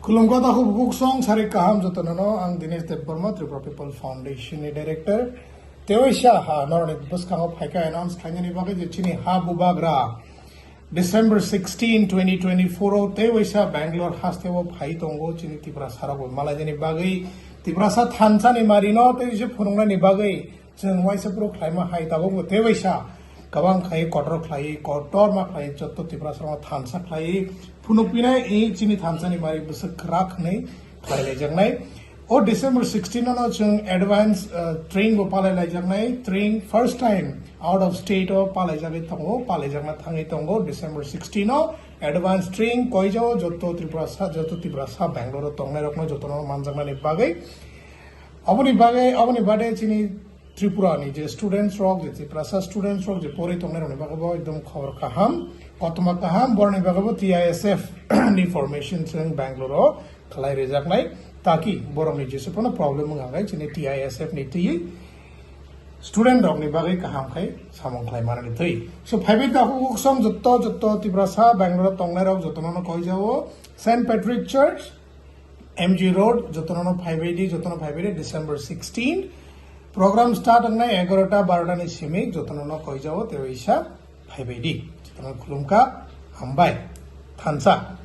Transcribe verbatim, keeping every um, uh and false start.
Khulumkha takhuk bukhuk song, sarik kaham jotono no, ang Dinesh Debbarma, Tripura People Foundation ni director. Tewaisa ha norni bwskango phaikha announce khlainani bagwi je chini ha bubagra December sixteen, twenty twenty-four o tewaisa Bangalore hasteo phai tongo chini Tiprasa rok malainani bagwi, Tiprasa thansa ni marino tewaisa phunuknani bagwi. Chwng waisa phuru khlaima hai tabukbo tewaisa kwbang khlai kotor khlai, kotorma khlai, jotto Tiprasa rokno thansa khlai phunukpinai i chini thansa ni mari bwswk kwrak hwnwi khlai laijaknai. O December sixteen no chwng advance, uh, train bo palai laijaknai, train first time out of state o palai jagwi tongo, palai jakna thangwi tongo December sixteen o advance train koijao jotto Tripura sa, jotto Tiprasa Bangalore o tongnai rokno jotono manjaknani bagwi. Aboni bagwi, aboni bade chini Tripura ni je students rok, je Tiprasa students rok, je pori tongnai rokni bagwi bo ekdom khobor kaham, kothoma kaham, borni bagwi bo T I S F ni formation chwng Bangalore o khlai rijaknai, taki borokni jesu phano problem wngya khe chini T I S F ni twi student rokni bagwi kaham khai samung khlai manani twi. So, phaibai takhuk bukhuk song jotto, jotto Tiprasa Bangalore o tongnai rok jotono no koijao Saint Patrick Church, M G Road, jotono no phaibai di, jotono phaibai di, December sixteen. Program start wngnai egarota barota ni simi, jotono no koijao tewaisa phaibai di. Jotono khulumkha, hambai, thansa.